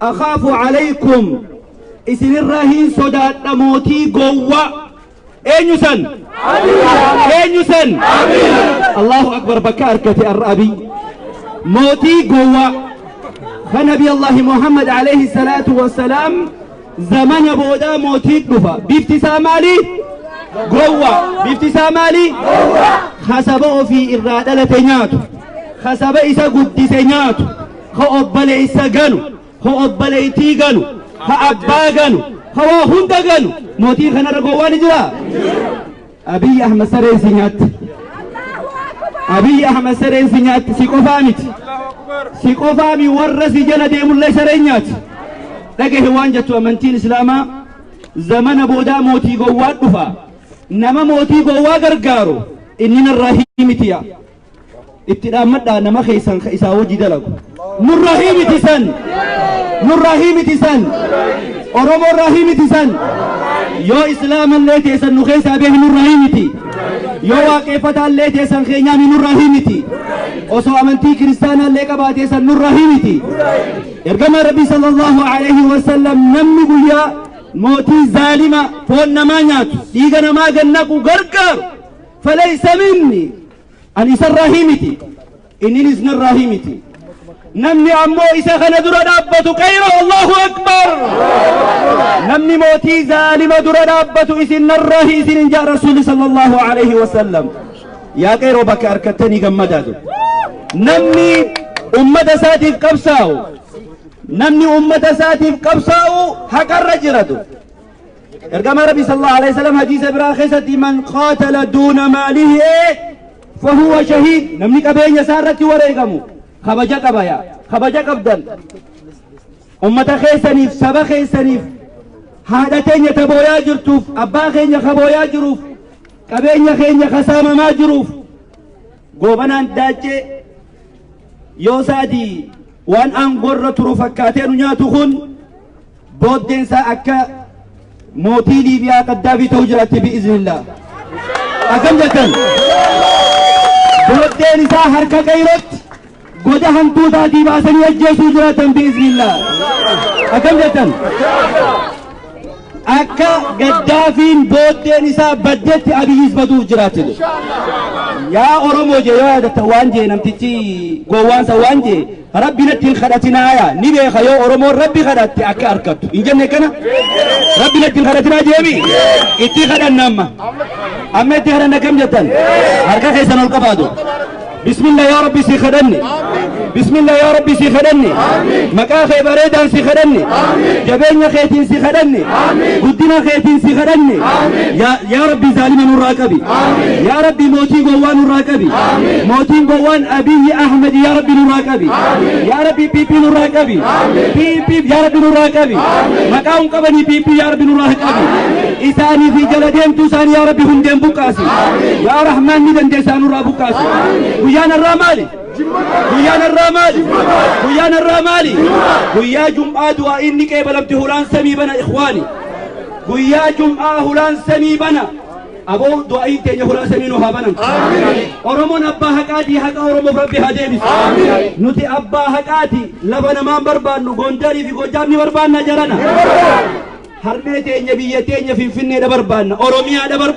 Akhaafu alaykum, isinirraa hin sodaadha mootii gowwaa. Eenyu san? Eenyu san? Allahu akbar. Bakka arkate arra Abiy mootii gowwaa ka Nabi Allahi Muhammad alayhi salaatu wassalaam zamana boodaa mootii dhufa, bifti isaa maali? Gowwaa. Bifti isaa maali? Kasaba ofii irraa dhalate nyaatu, kasaba isa guddise nyaatu, ka obboleessa ganu, ka obboleettii ganu, ka abbaa ganu, ka waa hunda ganu. Mootiin kanarra gowwaa ni jira? Abiy Ahmad, sareen si nyaatti. Abiy Ahmad, sareen si nyaatti. Si qofaa miti, si qofaa mi, warra si jala deemullee sareen nyaati. Dhagahe waan jettu amantiin Islaamaa. Zamana boodaa mootii gowwaa dhufa. Nama mootii gowwaa gargaaru inni narraa himitiya. Itti dhaammadhaa nama keessan ka isaa wajji dalagu. Nurraa himiti san, nurraa himiti san, Oromoorraa himiti san. Yoo Islaamallee teessan nu keessaa beeki, nurraa himiti. Yoo Waaqeffataallee teessan keenyaami, nurraa himiti. Osoo amantii Kiristaanaallee qabaatee san, nurraa himiti. Ergamaa Rabbii sallallahu alaihi wasallam, namni guyyaa mootii zaalima foon namaa nyaatu, dhiiga namaa gannaqu gargaaru, falaysa minni, an isarraa himiti, inninis narraa himiti. Namni ammoo isa kana dura dhaabbatu, qeyroo, Allahu akbar, namni mootii zaalima dura dhaabbatu isin narraa isin hin jaa Rasuuli sallallahu alaihi wasallam. Yaa qeyroo, bakka harkattanii gammadaatu. Namni ummata isaatiif qabsaa'u, namni ummata isaatiif qabsaa'u haqarra jiratu. Ergama Rabbi sallallahu alaihi wasallam hadiisa biraa keessatti, man qaatala duuna maalihi fahuwa shahiid. Namni qabeenya isaa irratti wareegamu kabaja qaba. Yaa kabaja qabdan ummata keessaniif, saba keessaniif, haadha teenya tabooyaa jirtuuf, abbaa keenya kabooyaa jiruuf, qabeenya keenya kasaamamaa jiruuf. Goobanaan Daaccee yoo saadii waan aangorra turu fakkaatee nu nyaatu kun booddeensaa akka mootii Liibiyaa Qaddaafii ta'uu jiraatti bi'iznillah. Akkam jettan? Booddeen isaa harka qeyrootti goda hantuutaatii baasanii ajjeesuu jiraatan bi'iznillah. Akkam jettan? Akka Gaddaafiin booddeen isaa baddetti Abiyyis baduuf jiraatti. Yaa Oromoo jee, yoo yaadatta waan jee namtichi gowwaansa, waan jee, Rabbi natti hin kadhatinaaya. Ni beeka yoo Oromoon Rabbi kadhatte akka arkattu. Hin jenne kana? Rabbi natti hin kadhatinaa jeemi. Itti kadhanna amma. Amma itti kadhanna. Kam jettan? Harka keessan ol qabaatu. Bismillah, yaa Rabbi si kadhanne. Bismillah, yaa Rabbi si kadhanne. Maqaa kee bareedaan si kadhanne. Jabeenya keetiin si kadhanne. Guddina keetiin si kadhanne. Yaa Rabbi, zaalima nurraa qabi. Yaa Rabbi, mootii gowwaa nurraa qabi. Mootiin gowwaan Abiyyi Ahmed, yaa Rabbi, nurraa qabi. Yaa Rabbi, PP nurraa qabi. PP, yaa Rabbi, nurraa qabi. Maqaa hin qabanii PP, yaa Rabbi, nurraa qabi. Isaanii fi jala deemtuu isaanii, yaa Rabbi, hundeen buqqaasi. Yaa Rahmaan, ni dandeessaa, nurraa buqqaasi. Guyyaan har'aa maali? Guyyaan har'aa maali? Guyyaan har'aa maali? Guyyaa Jum'aa du'aa inni qeebalamti, hulaan samii bana, ikhwaani. Guyyaa Jum'aa hulaan samii bana. Aboo, du'aa'iin teenya hulaa samii nu haa banamtu. Oromoon abbaa haqaati, haqa Oromoof Rabbi haa deebisu. Nuti abbaa haqaati, lafa namaan barbaannu, Gondarii fi Gojaam ni barbaanna jarana. Harmee teenya, biyya teenya Finfinneedha barbaanna, Oromiyaadha barbaanna.